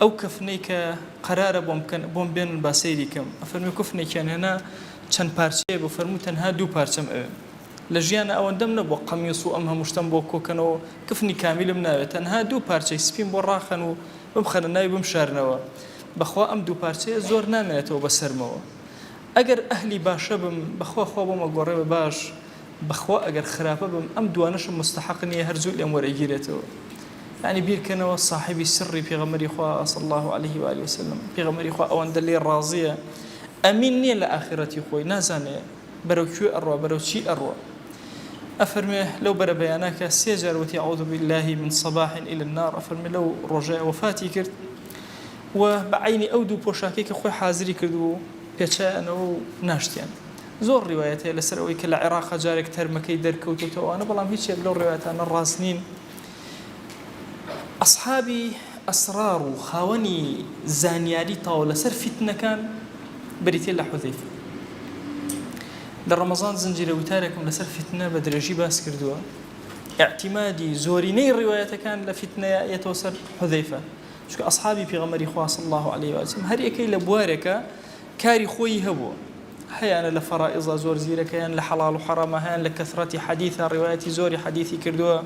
ئەو کفنەی کە قەرارە بۆم بکەن بۆم بێنن با سەیری کەم ئەفەرموێ کفنێکیان هێنا چەند پارچەیە بوو فەرمووی تەنها دوو پارچەم ئەوێ لە ژیانا ئەوەندەم نەبووە قەمیص و ئەم هەموو شتەم بۆ کۆکەنەوە کفنی کامیلم ناوێ تەنها دوو پارچەی سپیم بۆ ڕاخەن و بمخەنە ناوی بمشارنەوە بەخوا ئەم دوو پارچەیە زۆر نامێنێتەوە بەسەرمەوە ئەگەر ئەهلی باشە بم بەخوا خوا بۆم ئەگۆڕێ بە باش بەخوا ئەگەر خراپە بم ئەم دوانەشم مستحق نیە هەر زوو لێم وەرئەگیرێتەوە یانی بیرکەنەوە ساحێبی سڕی پێغەمبەری خوا صلی اللە علیه و آله وسلم پێغەمبەری خوا ئەوەندە لێ ڕازیە ئەمین نیە لە ئاخرەتی خۆی نازانێ بەرەو کوێ ئەڕوا بەرەو چی ئەڕوا ئەفەرمێ لەو بەرە بەیانە کە سێ جار وتی اعوذ بالله من صباح الى النار ئەفەرمێ لەو ڕۆژەیە وەفاتی کرد و بە عەینی ئەو دوو پۆشاکەی کە خۆی حازری کردبوو پێچایانەوە و ناشتیان. زۆر ڕیوایەت هەیە لەسەر ئەوەی کە لە عێراقا جارێک تەرمەکەی دەرکەوتۆتەوە ئەوانە بەڵام هیچ یەک لەو ڕیوایەتانە ڕاست نین. ئەسحابی ئەسڕاڕ و خاوەنی زانیاری تەواو لەسەر فیتنەکان بریتیە لە حوزەیفە. لە ڕەمەزان زنجیرە وتارێکم لەسەر فیتنە بە درێژی باس کردووە. ئیعتیمادی زۆرینەی ڕیوایەتەکان لە فیتنەیە یەتەوە سەر حوزەیفە. چونکە ئەسحابی پێغەمبەری خوا صلی اللە علیه و سلم هەر یەکەی لە بوارێکە کاری خۆیی هەبووە. هەیانە لە فەرائیزا زۆر زیرەکە، هەیان لە حەڵاڵ و حەڕاما، هەیان لە کەسرەتی حەدیثا ڕیوایەتی زۆری حەدیثی کردووە،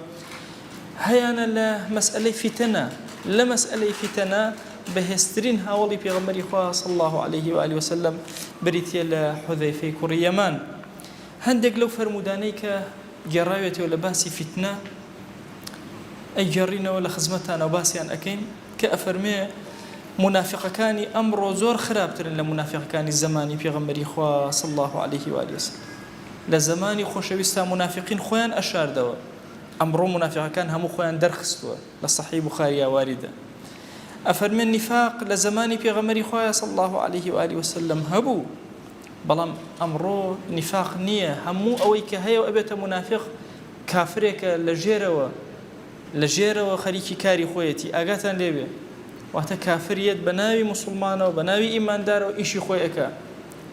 هەیانە لە مەسئەلەی فیتەنە، لە مەسئەلەی فیتەنە بەهێزترین هاوەڵی پێغەمبەری خوا صلی اللە علیه و آله وسلم بریتیە لە حوذەیفەی کوڕی یەمان. هەندێک لەو فەرموودانەی کە گێڕاوێتەوە لە باسی فیتنە ئەیگێڕینەوە لە خزمەتتانا و باسیان ئەکەین کە ئەفەرموێ مونافیقەکانی ئەمڕۆ زۆر خراپترن لە مونافیقەکانی زەمانی پێغەمبەری خوا صلی اللە علیه و آله وسلم لە زەمانی خۆشەویستا مونافیقین خۆیان ئەشاردەوە ئەمڕۆ مونافیقەکان هەموو خۆیان دەرخستووە لە صحیح بخاریا واریدە ئەفەرمێ نیفاق لە زەمانی پێغەمبەری خوایە صلی اللە علیه و آله وسلم هەبوو بەڵام ئەمڕۆ نیفاق نییە هەموو ئەوەی کە هەیە و ئەبێتە مونافیق کافرێکە لە ژێرەوە لە ژێرەوە خەریکی کاری خۆیەتی ئاگاتان لێ بێ واتە کافر یەت بە ناوی موسڵمانەوە بە ناوی ئیماندارەوە ئیشی خۆی ئەکا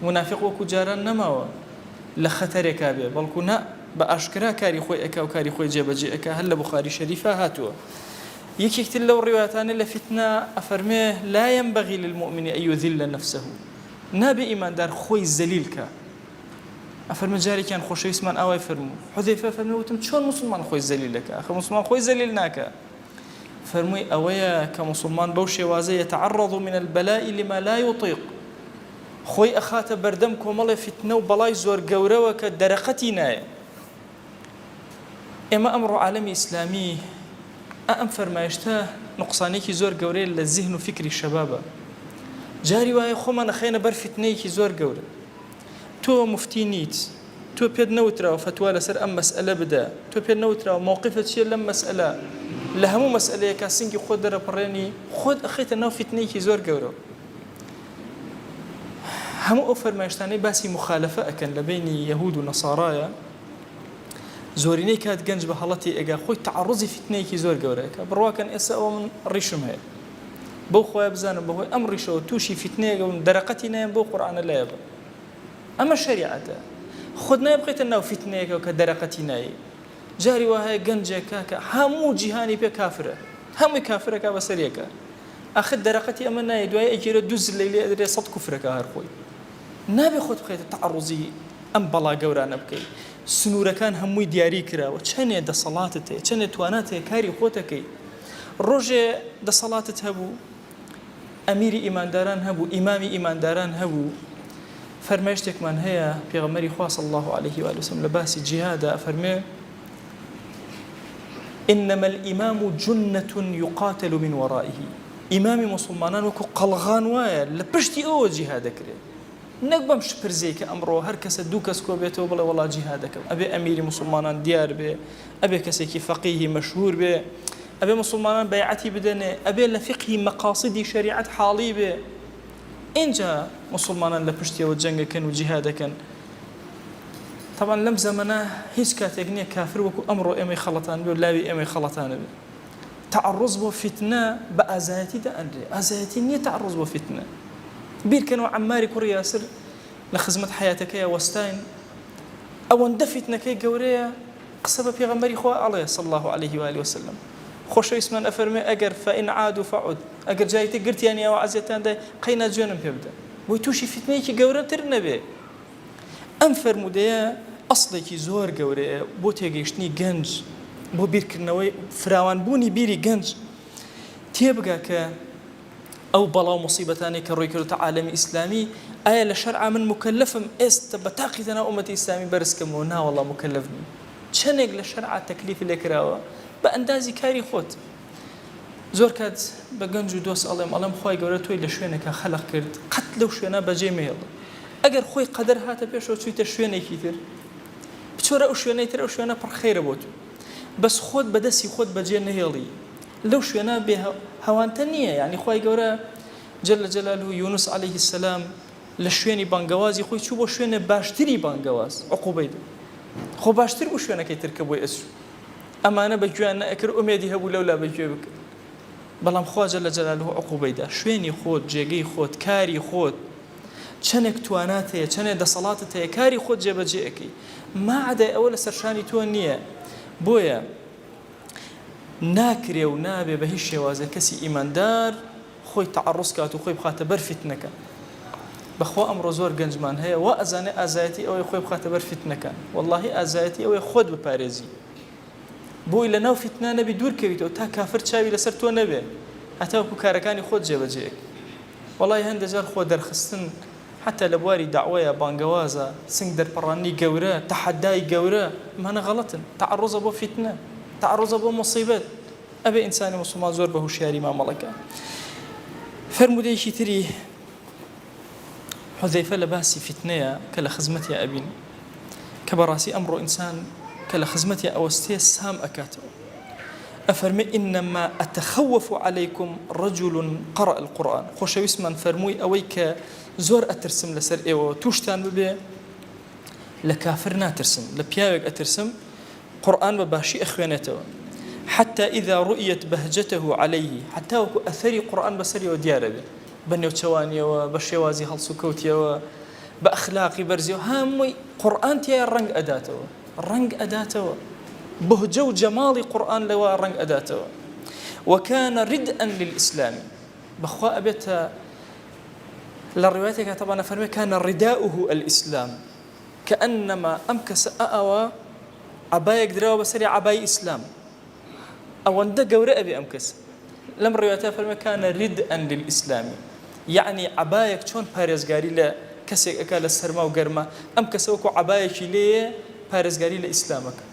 مونافیق وەکو جاران نەماوە لە خەتەرێکا بێ بەڵکو نا بە ئاشکرا کاری خۆی ئەکا و کاری خۆی جێبەجێ ئەکا هەر لە بوخاری شەریفا هاتووە یەکێک تر لەو ڕیوایەتانە لە فیتنە ئەفەرمێ لا ينبغي للمؤمن أن يذل نفسه نابێ ئیماندار خۆی زەلیل کا ئەفەرمێ جارێکیان خۆشەویستمان ئاوای فەرموو حوزەیفە فەرمی وتم چۆن موسڵمان خۆی زەلیل دەکا ئەخە موسڵمان خۆی زەلیل ناکا فەرمووی ئەوەیە کە موسڵمان بەو شێوازە يتعرض من البلاء لما لا يطيق خۆی ئەخاتە بەردەم کۆمەڵێ فیتنە و بەڵای زۆر گەورەوە کە دەرەقەتی نایە ئێمە ئەمڕۆ عالەمی ئیسلامی ئا ئەم فەرمایشتە نوقسانێکی زۆر گەورەیە لە زیهن و فیکری شەبابە جاری وایە خۆمان ئەخەینە بەر فیتنەیەکی زۆر گەورە تۆ موفتی نیت، تۆ پێت نەوتراوە فەتوا لەسەر ئەم مەسئەلە بدە، تۆ پێت نەوتراوە مەوقیفت چییە لەم مەسئەلە، لە هەموو مەسئەلەیەکا سنگی خۆت دەرەپەڕێنی، خۆت ئەخەیتە ناو فیتنەیەکی زۆر گەورەوە. هەموو ئەو فەرمایشتانەی باسی موخالەفە ئەکەن لە بەینی یەهود و نەسارایە، زۆرینەی کات گەنج بە هەڵە تێئەگا، خۆی تەعەڕوزی فیتنەیەکی زۆر گەورە ئەکا. بڕواکەن ئێستا ئەوە من ڕیشم هەیە، بەو خوایە بزانم بەهۆی ئەم ڕیشەوە تووشی فیتنەیەک بم دەرەقەتی نایەم بەو قورئانە لایە بم ئەمە شەریعەتە خۆت نایە بخەیتە ناو فیتنەیەکەوە کە دەرەقەتی نایەی جاری وا هەیە گەنجێک کاکە هەموو جیهانی پێ کافرە هەمووی کافرەکە بەسەر یەکە ئەخر دەرەقەتی ئەمە نایە دوای ئەگیرە دوو زلەی لێ ئەدرێ سەد کوفرەکە هەر خۆی نابێ خۆت بخەیتە تەعەڕوزی ئەم بەڵا گەورانە بکەی سنوورەکان هەمووی دیاری کراوە چەنێ دەسەڵاتت هەیە چەنێ توانات هەیە کاری خۆتەکەی ڕۆژێ دەسەڵاتت هەبوو، ئەمیری ئیمانداران هەبوو، ئیمامی ئیمانداران هەبوو، فەرمایشتێکمان هەیە پێغەمبەری خوا صلی اللە علیه و آله وسلم لە باسی جیهادا ئەفەرموێ انما الامام جنة يقاتل من ورائه ئیمامی موسڵمانان وەکو قەڵغان وایە لە پشتی ئەوە جیهاد دەکرێت نەک بەم شپرزەی کە ئەمڕۆ هەر کەسە دوو کەس کۆبێتەوە بڵێ وەڵا جیهاد دەکەم ئەبێ ئەمیری موسڵمانان دیار بێ ئەبێ کەسێکی فەقیهی مەشهور بێ ئەبێ موسڵمانان بەیعەتی بدەنێ ئەبێ لە فیقهی مەقاسیدی شەریعەت حاڵی بێ ئینجا موسڵمانان لە پشتیەوە جەنگەکەن و جیهادەکەن تەبعەن لەم زەمەنە هیچ کاتێک نییە کافر وەکو ئەمڕۆ ئێمەی خەڵەتان بێ و لاوی ئێمەی خەڵەتانە بێ تەعەڕوز بۆ فیتنە بە ئازایەتی دائەنرێ، ئازایەتی نییە تەعەڕوز بۆ فیتنە. بیرکەنەوە عەمماری کوڕی یاسر لە خزمەت حەیاتەکەیا وەستاین، ئەوەندە فیتنەکەی گەورەیە قسە بە پێغەمبەری خوا ئەڵێ صلی اللە علیه و آله وسلم خۆشەویستمان ئەفەرموێ ئەگەر فإن عادوا فعد ئەگەر جاری تر گرتیان یاوە عەزیەتتان دای قەینا جوێنم پێ بدە بۆی تووشی فیتنەیەکی گەورەتر نەبێ. ئەم فەرموودەیە ئەسڵێکی زۆر گەورەیە بۆ تێگەیشتنی گەنج، بۆ بیرکردنەوەی فراوانبوونی بیری گەنج تێبگا کە ئەو بەڵا و موسیبەتانەی کە ڕووی کردوتە عالەمی ئیسلامی ئایا لە شەرعا من موکەلەفم ئێستە بە تاقی تەنها ئومەتی ئیسلامی بەرز کەمەوە ناوەڵا موکەلەف نیم چەنێک لە شەرعا تەکلیفی لێ کراوە بە ئەندازی کاری خۆت زۆر کات بە گەنج و دۆست ئەڵێم ئەڵێم خوای گەورە تۆی لە شوێنێکا خەلق کرد قەت لەو شوێنە بەجێ مەهێڵە ئەگەر خۆی قەدەر هاتە پێشەوە چوویتە شوێنێکی تر بچۆرە ئەو شوێنەی تر ئەو شوێنە پڕ خێرە بۆ تۆ بەس خۆت بە دەستی خۆت بەجێ نەهێڵی لەو شوێنە بێ هەوانتە نییە یعنی خوای گەورە جل جلاله یونس علیه السلام لە شوێنی بانگەوازی خۆی چوو بۆ شوێنێ باشتری بانگەواز عقوبەی خۆ باشتر بوو شوێنەکەی تر کە بۆی ئەچوو ئەمانە بە گوێیان نەئەکرد ئومێدی هەبوو لەولا بە گوێ بکرد بەڵام خوا جل جلاله عقوبەی دا شوێنی خۆت جێگەی خۆت کاری خۆت چەنێک توانات هەیە چەنێ دەسەڵاتت هەیە کاری خۆت جێبەجێ ئەکەی ماعەدای ئەوە لەسەر شانی تۆ نییە بۆیە ناکرێ و نابێ بە هیچ شێوازێک کەسی ئیماندار خۆی تەعەڕوز کات و خۆی بخاتە بەر فیتنەکە. بەخوا ئەمڕۆ زۆر گەنجمان هەیە وا ئەزانێ ئازایەتی ئەوەیە خۆی بخاتە بەر فیتنەکان وەڵاهی ئازایەتی ئەوەیە خۆت بپارێزی بۆی لە ناو فیتنە نەبی دوور کەویتەوە تا کافر چاوی لەسەر تۆ نەبێ هەتاوەکو کارەکانی خۆت جێبەجێ وەڵاهی هەندێ جار خۆ دەرخستن حەتا لە بواری دەعوەیە بانگەوازە سنگ دەرپەڕاندنی گەورە تەحەدای گەورە ئەمانە غەڵەتن تەعەڕوزە بۆ فیتنە تەعەڕوزە بۆ موسیبەت ئەبێ ئینسانی موسڵمان زۆر بە هوشیاری مامەڵە کا. فەرموودەیەکی تری حوزەیفە لە باسی فیتنەیە کە لە خزمەتیا ئەبین کە بەڕاستی ئەمڕۆ ئینسان کە لە خزمەتیا ئەوەستێ سام ئەکاتەوە ئەفەرمێ إنما أتخوف عليكم رجل قرأ القرآن خۆشەویستمان فەرمووی ئەوەی کە زۆر ئەترسم لەسەر ئێوە تووشتان ببێ لە کافر ناترسم لە پیاوێک ئەترسم قورئان بە باشی ئەخوێنێتەوە حتی اذا رؤیت بهجته علیه هەتاوەکو ئەثەری قورئان بەسەریەوە دیارە بێ بە نێوچەوانیەوە بە شێوازی هەڵسوکەوتیەوە بە ئەخلاقی بەرزیەوە هەمووی قورئان تیایا ڕەنگ ئەداتەوە ڕەنگ ئەداتەوە بهجە و جەماڵی قورئان لەوە ڕەنگ ئەداتەوە وكان ردءا للإسلام بەخوا ئەبێتە لە ڕیوایەتێکا تەبعەن ئەفەرمێ كان رداؤه الإسلام کەئەنەما ئەم کەسە ئەئەوە عەبایەک دراوە بەسەری عەبای ئیسلام ئەوەندە گەورە ئەبێ ئەم کەس لەم ڕوایەتە فەرمێ کانە ردءا للئیسلامی یەعنی عەبایەک چۆن پارێزگاری لە کەسێک ئەکا لە سەرما و گەرما ئەم کەسە وەکو عەبایەکی لێیە پارێزگاری لە ئیسلام ئەکا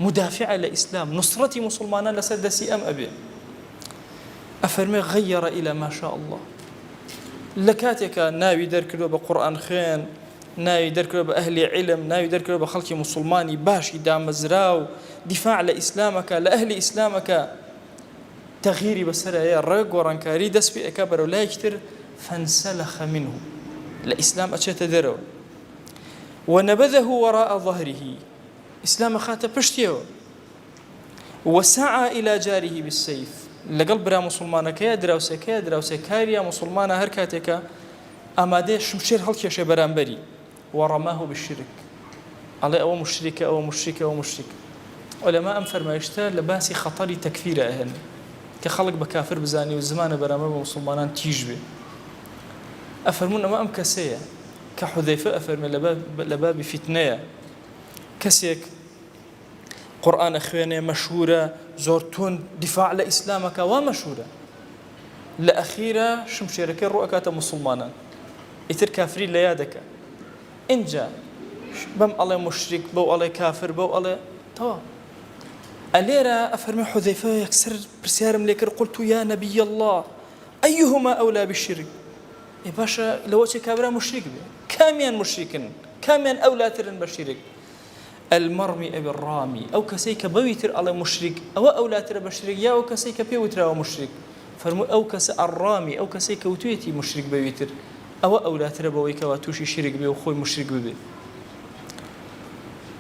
مدافعە لە ئیسلام نوسڕەتی موسڵمانان لەسەر دەستی ئەم ئەبێ ئەفەرمێ غیر إلى ما شاء الله لە کاتێکا ناوی دەرکردوە بە قورئان خوێن ناوی دەرکردوە بە ئەهلی عیلم، ناوی دەرکردوە بە خەڵکی موسوڵمانی باشی دامەزراو، دیفاع لە ئیسلام ئەکا، لە ئەهلی ئیسلام ئەکا، تەغیری بەسەرا یە، ڕێک گۆڕانکاری دەست پێ ئەکا بەرەو لایەکی تر، فانسلخ منه، لە ئیسلام ئەچێتە دەرەوە، ونبذه وراء ظهره، ئیسلام ئەخاتە پشتیەوە، وسعی الی جاره بالسیف، لەگەڵ برا موسوڵمانەکەیا، دراوسێکەیا، دراوسێکاریا موسوڵمانە هەر کاتێکە ئامادەیە شمشێر هەڵکێشێ بەرامبەری، ورماه بالشرک، ئەڵێ ئەوە موشریکە، ئەوە موشریکە، ئەوە موشریکە. عولەما ئەم فەرمایشتە لە باسی خەتەری تەکفیرا ئەهێنن، کە خەڵک بە کافر بزانێ و زمانە بەرامبەر بە موسوڵمانان تیژ بێ. ئەفەرموون ئەمە ئەم کەسەیە کە حوزەیفە ئەفەرمێ لە بابی فیتنەیە، کەسێک قورئان ئەخوێنێ مەشهورە زۆر توند دیفاع لە ئیسلام ئەکا وا مەشهورە لە ئەخیرا شمشێرەکەی ڕوو ئەکاتە موسڵمانان ئیتر کافری لە یادەکە ئینجا بەم ئەڵێ مشریک بەو ئەڵێ کافر بەو ئەڵێ تەواو ئەلێرە ئەفەرمی حوزەیفە یەکسەر پرسیارم لێ کرد قلت یا نبی الله أيهما أولى بالشرك ئێ باشە لەوە چێ کابرا مشریک بێ کامیان مشریکن کامیان ئەولاترن بە شیرک المرمی او الرامی، ئەو کەسەی کە بەوی تر ئەڵێ موشریک ئەوە ئەولاترە بە شریک یا ئەو کەسەی کە پێ وتراوە موشریک؟ فەرمووی ئەو کەسە الرامی ئەو کەسەی کە وتویەتی موشریک بەوی تر ئەوە ئەولاترە بەوەی کەوا تووشی شیرک بێ و خۆی موشریک ببێ.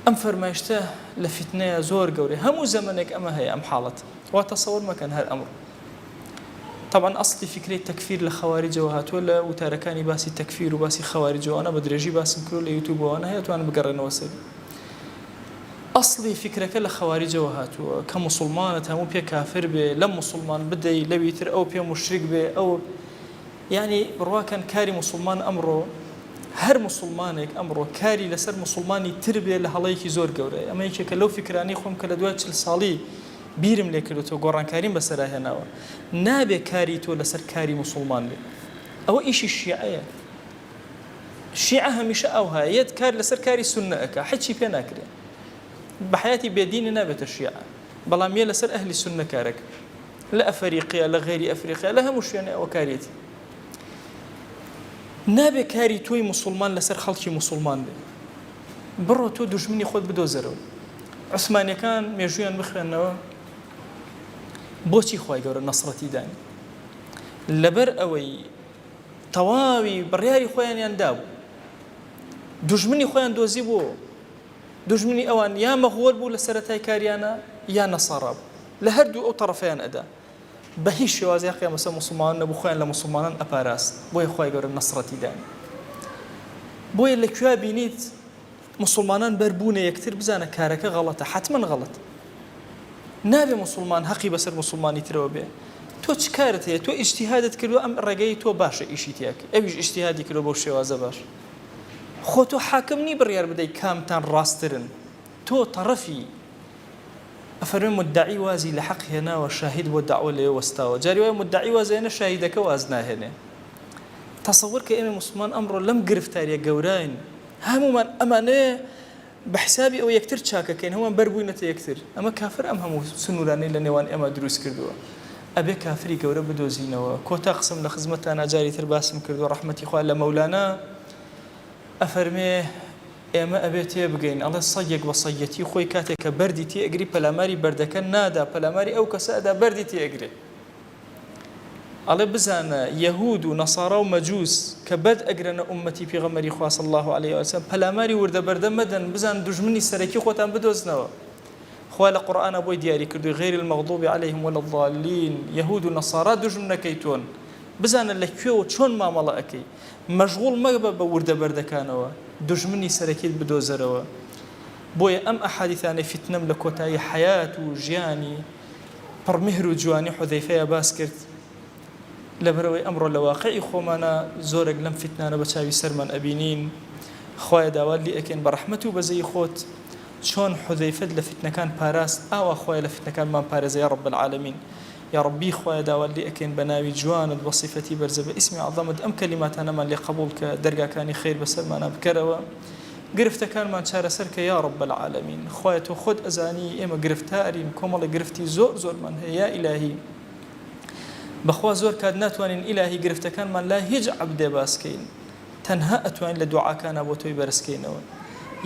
ئەم فەرمایشتە لە فیتنەیە زۆر گەورەیە هەموو زەمەنێک ئەمە هەیە ئەم حاڵەتە وا تەسەور مەکەن هەر ئەمڕۆ تەبعەن ئەسڵی فیکرەی تەکفیر لە خەواریجەوە هاتووە لە وتارەکانی باسی تەکفیر و باسی خەواریجەوانە بە درێژی باسم کردووە لە یوتیوب وانە هەیە توانن بگەڕێنەوە سەری ئەسڵی فیکرەکە لە خەواریجەوە هاتووە کە موسڵمانت هەموو پێ کافر بێ لەم موسڵمان بدەی لەوی تر ئەو پێ موشریک بێ ئەو یعنی بڕواکەن کاری موسڵمان ئەمڕۆ هەر موسڵمانێک ئەمڕۆ کاری لەسەر موسڵمانی تر بێ لە هەڵەیەکی زۆر گەورەیە ئەمە یەکێکە لەو فیکرانەی خۆم کە لە دوای چل ساڵی بیرم لێ کردۆتەوە گۆڕانکاریم بەسەرا هێناوە نابێ کاری تۆ لەسەر کاری موسڵمان بێ ئەوە ئیشی شیعەیە شیعە هەمیشە ئەوها یەت کار لەسەر کاری سوننە ئەکا حچی پێ ناکرێ بە حیاتی بێدینی نابێتە شیعە بەڵام یە لەسەر ئەهلی سوننە کارەکە لە ئەفەریقیا لە غەیری ئەفریقیا لە هەموو شوێنێ ئەوە کاریەتی نابێ کاری تۆی موسڵمان لەسەر خەڵکی موسڵمان بێ بڕۆ تۆ دوژمنی خۆت بدۆزەرەوە. عوسمانیەکان مێژوویان بخوێنەوە بۆچی خوای گەورە نەسرەتی دانی؟ لەبەر ئەوەی تەواوی بڕیاری خۆیانیان دابوو دوژمنی خۆیان دۆزی بۆ دوژمنی ئەوان یا مەغۆل بوو لە سەرەتای کاریانە یا نەسارا بوو لە هەردوو ئەو تەڕەفیان ئەدا بە هیچ شێوازێ هەقیان بەسەر موسڵمانان نەبوو خۆیان لە موسڵمانان ئەپاراست بۆیە خوای گەورە نەسرەتی دانی بۆیە لە کوێ بینیت موسڵمانان بەر بوونە یەکتر بزانە کارەکە غەڵەتە حەتمەن غەڵەت نابێ موسڵمان هەقی بەسەر موسڵمانی ترەوە بێ. تۆ چ کارت هەیە تۆ ئیجتیهادت کردوە ئەم ڕێگەی تۆ باشە ئیشی تیا کەی ئەویش ئیجتیهادی کردوە بەو شێوازە باش خۆ تۆ حاکم نی بڕیار بدەی کامتان ڕاستترن تۆ تەڕەفی ئەفەرمێ مدعی وازی لە حەق هێناوە شاهید بۆ دەعوە لەوێ وەستاوە جاری وایە مدعی واز ئەهێنێ شاهیدەکە واز ناهێنێ تەسەوەر کە ئێمەی موسڵمان ئەمڕۆ لەم گرفتاریە گەوراین هەموومان ئەمانەوێ بە حسابی ئەوە یەکتر چاکەکەین هەموومان بەربووینەتە یەکتر ئەمە کافر ئەم هەموو سنوورانەی لە نێوان ئێمە دروست کردووە ئەبێ کافری گەورە بدۆزینەوە کۆتا قسەم لە خزمەتتانا جاری تر باسم کردووە ڕەحمەتی خوا لە مەولانا ئەفەرمێ ئێمە ئەبێ تێبگەین ئەڵێ سەگێک بە سەگیەتی خۆی کاتێک کە بەردی تێ ئەگری پەلاماری بەردەکە نادا پەلاماری ئەو کەسە ئەدا بەردی تێ ئەگرێ ئەڵێ بزانە یەهود و نەسارا و مەجوس کە بەرد ئەگرەنە ئوممەتی پێغەمبەری خوا صلی اللە علیە وسلم پەلاماری وردە بەردە مەدەن بزان دوژمنی سەرەکی خۆتان بدۆزنەوە خوا لە قورئانا بۆی دیاری کردووی غیر المغضوب علیهم ولا الضالین یەهود و نەسارا دوژمنەکەی تۆن بزانە لە کوێ و چۆن مامەڵە ئەکەی مەشغوڵ مەبە بە وردە بەردەکانەوە دوژمنی سەرەکیت بدۆزەرەوە بۆیە ئەم ئەحادیثانەی فیتنەم لە کۆتایی حەیات و ژیانی پڕ میهر و جوانی حوزەیفەیا باس کرد، لەبەرئەوەی ئەمڕۆ لە واقعی خۆمانا زۆرێک لەم فیتنانە بە چاوی سەرمان ئەبینین، خوایە داوات لێ ئەکەین بە ڕەحمەت و بەزەیی خۆت چۆن حوزەیفەت لە فیتنەکان پاراست ئاوا خوایە لە فیتنەکانمان پارێزە یا رب العالمین یا ڕەبی خوایە داوات لێ ئەکەین بە ناوی جوانت بە سیفەتی بەرزە بە ئیسمی عەزەمت ئەم کەلیماتانەمان لێ قەبوڵ کە دەرگاکانی خەیر بەسەرمانا بکەرەوە گرفتەکانمان چارەسەر کە یا رب العالمین خوایە تۆ خۆت ئەزانی ئێمە گرفتارین کۆمەڵێک گرفتی زۆر زۆرمان هەیە یا ئیلاهی بەخوا زۆر کات ناتوانین ئیلاهی گرفتەکانمان لا هیچ عەبدێ باس کەین تەنها ئەتوانین لە دوعاکانا بۆ تۆی بەرز کەینەوە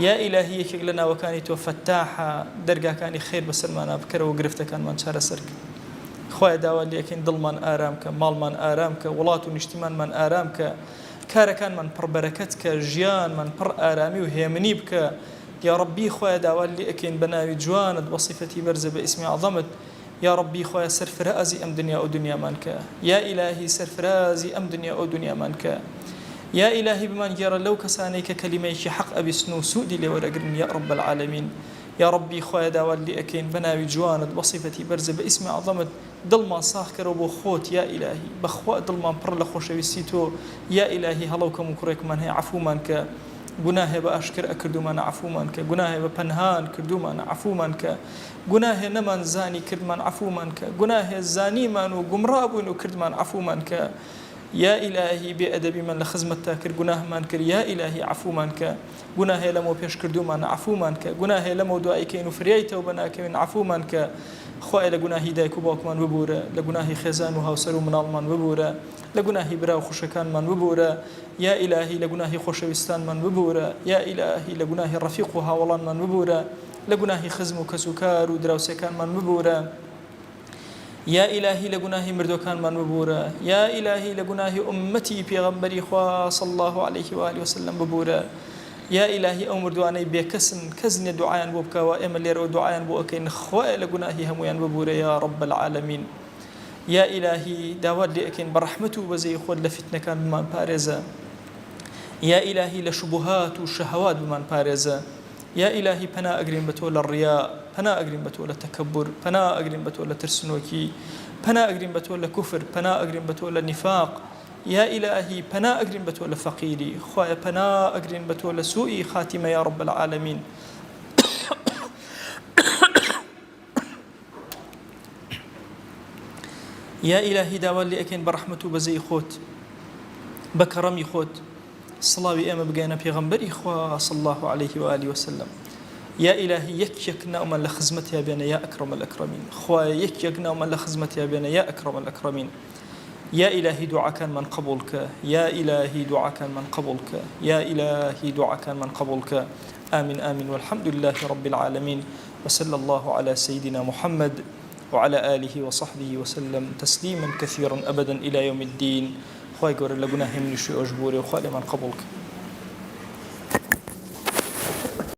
یا ئیلاهی یەکێک لە ناوەکانی تۆ فەتاحە دەرگاکانی خێر بەسەرمانا بکەرەوە گرفتەکانمان چارەسەر کە خوایە داوات لێکەین دڵمان ئارام کە ماڵمان ئارام کە وڵات و نیشتیمانمان ئارام کە کارەکانمان پڕ بەرەکەت کە ژیانمان پڕ ئارامی و هێمنی بکە یاڕەبی خوایە داوات لێ ئەکەین بە ناوی جوانت بە سیفەتی بەرزە بە ئیسمی عەزەمت یاڕەبی خوایە سەرفرازی ئەم دنیا ئەو دنیامان کە یا ئیلاهی سەرفرازی ئەم دنیا ئەو دنیامان کە یا ئیلاهی بمانگێڕە لەو کەسانەی کە کەلیمەیەکی حەق ئەبیستن و سوودی لێ وەرەگرن یا رب العالمین یاڕەبی خوایە داوات لێ ئەکەین بە ناوی جوانت بە سیفەتی بەرزە بە ئیسمی عەزەمت دڵمان ساغ کەرەوە بۆ خۆت یا ئیلاهی بەخوا دڵمان پڕ لە خۆشەویستی تۆ یا ئیلاهی هەڵەو کەموکوڕێکمان هەیە عەفومان کە گوناهێ بە ئاشکر ئەکردومانە عەفومان کە گوناهێ بە پەنهان کردومانە عەفومان کە گوناهێ نەمان زانی کردمان عەفومان کە گوناهێ زانیمان و گومڕا بووین و کردمان عەفومان کە یا ئیلاهی بێ ئەدەبیمان لە خزمەتتا کرد گوناهمان کرد یا ئیلاهی عەفومان کە گوناهێ لەمەو پێش کردوومانە عەفومان کە، گوناهێ لەمەو دوا ئەیکەین و فریای تەوبە ناکەوین عەفومان کە، خوایە لە گوناهی دایک و باوکمان ببورە، لە گوناهی خێزان و هاوسەر و مناڵمان ببورە، لە گوناهی برا و خوشکەکانمان ببورە، یا ئیلاهی لە گوناهی خۆشەویستانمان ببورە، یا ئیلاهی لە گوناهی ڕەفیق و هاوەڵانمان ببورە، لە گوناهی خزم و کەس و کار و دراوسێکانمان ببورە. یا ئیلاهی لە گوناهی مردوەکانمان ببورە یا ئیلاهی لە گوناهی ئوممەتی پێغەمبەری خوا صلی اللە علیه و آله وسلم ببورە یا ئیلاهی ئەو مردوانەی بێکەسن کەس نیە دوعایان بۆ بکا وا ئێمە لێرەوە دوعایان بۆ ئەکەین خوایە لە گوناهی هەموویان ببورە یا رب العالمین یا ئیلاهی داوات لێ ئەکەین بە ڕەحمەت و بەزەی خۆت لە فیتنەکان بمان پارێزە یا ئیلاهی لە شوبهات و شەهەوات بمان پارێزە یا ئیلاهی پەنا ئەگرین بە تۆ لە ڕیا، پەنا ئەگرین بە تۆ لە تەکەبور، پەنا ئەگرین بە تۆ لە ترسنۆکی، پەنا ئەگرین بە تۆ لە کوفر، پەنا ئەگرین بە تۆ لە نیفاق، یا ئیلاهی پەنا ئەگرین بە تۆ لە فەقیری، خوایە پەنا ئەگرین بە تۆ لە سوئی خاتیمە یا رب العالمین. یا ئیلاهی داوات لێ ئەکەین بە ڕەحمەت و بەزەی خۆت بە کەڕەمی خۆت سڵاوی ئێمە بگەیەنە پێغەمبەری خوا صلی الله علیه و آله وسلم یا ئیلاهی یەک یەک ناومان لە خزمەتیا بێنە یا ئەکرەم الئەکرەمین خوایە یەک یەک ناومان لە خزمەتیا بێنە یا ئەکرەم الئەکرەمین یا ئیلاهی دوعاکانمان قبوڵ کە یا ئیلاهی دوعاکانمان قبوڵ کە یا ئیلاهی دوعاکانمان قبوڵ کە آمین آمین والحمد لله رب العالمین وصلی اللە علی سیدنا محمد وعلی آله وصحبه وسلم تسلیما کثیرا ابدا الی یوم الدین خوای گەورە لە گوناهی منیش و ئێوەش ببورێ و خوا لێمان قبوڵ کە.